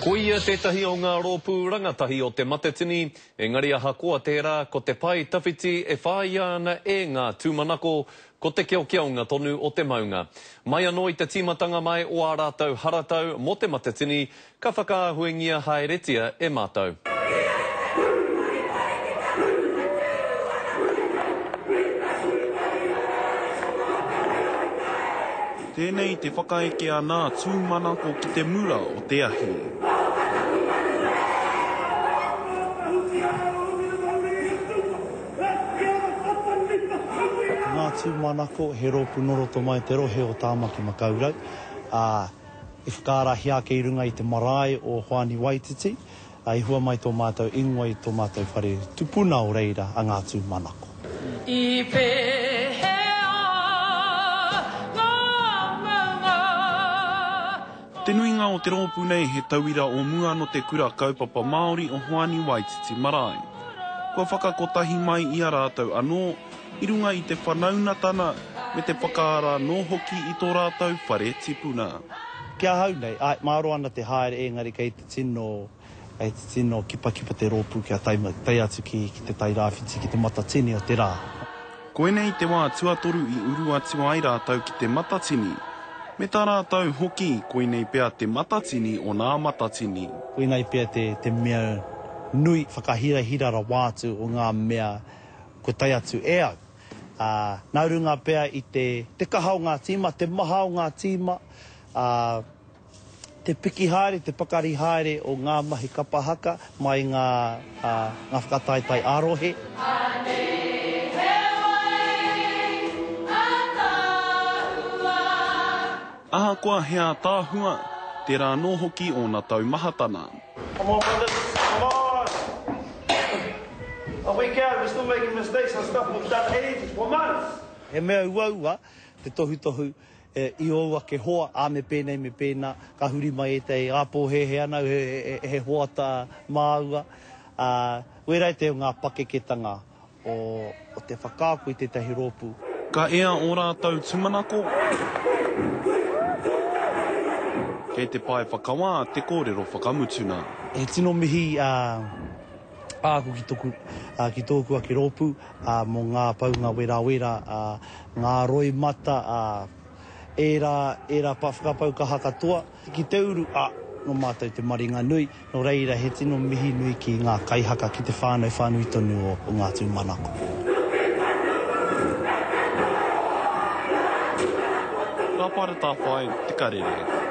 Koia tētahi o ngā rōpū rangatahi o Te Matatini, engari ahakoa tērā, ko te pae tawhiti e whāia ana e ngā tūmanako, ko te keokeonga tonu o te maunga. Mai anō i te tīmatanga mai o ā rātou haratau mō Te Matatini, ka whakaahuengia haeretia e mātou. Tēnei te whakaeke a nā tūmanako ki te mura o te ahi. Ko Ngā Tūmanako he rōpū nō roto mai te rohe o Tāmaki Makaurau, ā, i whakaarahia ake i runga i te marae o Hoani Waititi, ā, i hua mai tō mātou ingoa i tō mātou whare tupuna o reira, a Ngā Tūmanako. I pēhea ngā maunga? Te nuinga o te rōpū nei he tauira o mua nō te Kura Kaupapa Māori o Hoani Waititi Marae. Kua whakakotahi mai i a rātou anō i runga i te whanaunatana me te whakaara anō hoki i tō rātou whare tipuna. Ki ahau nei, āe, mārō ana te haere engari kei te tino, kei te tino kipakipa te rōpū kia tae, tae atu ki, ki te Tairāwhiti, ki te Matatini o te rā. Koinei te wā tuatoru i uru atu ai rātou ki te Matatini, me tā rātou hoki koinei pea te Matatini o nā Matatini. Koinei pea te, te mea nui whakahirahira rawa atu o ngā mea kua tae atu e au. Ā, nā runga pea i te, te kaha o ngā tīma, te maha o ngā tīma, ā, te piki haere, te pakari haere o ngā mahi kapa haka mai i ngā, ā, ngā whakataetae ā-rohe. Anei he wai ataahua. Ahakoa he ātaahua, tērā anō hoki ōna taumahatana. Come on brothers, come on! A week out, we're still making mistakes on stuff we've done ages, for months! He mea uaua te tohutohu i ōu ake hoa, ā, me pēnei, me pēnā, ka huri mai ētahi, ā, pōhēhē ana au he hoa tā māua, ā, wērā ētahi o ngā pakeketanga o te whakaako i tētahi rōpū. Ka ea ō rātou tūmanako? Kei te pae whakawā te kōrero whakamutuna. He tino mihi āku ki toku, ki tōku ake rōpū mō ngā paunga werawera, ngā roimata, ērā, ērā whakapau kaha katoa. Ki te uru, ā, nō mātou te maringa nui, nō reira he tino mihi nui ki ngā kaihaka, ki te whānau whānui tonu o Ngā Tūmanako. Ka para tāwhai te karere.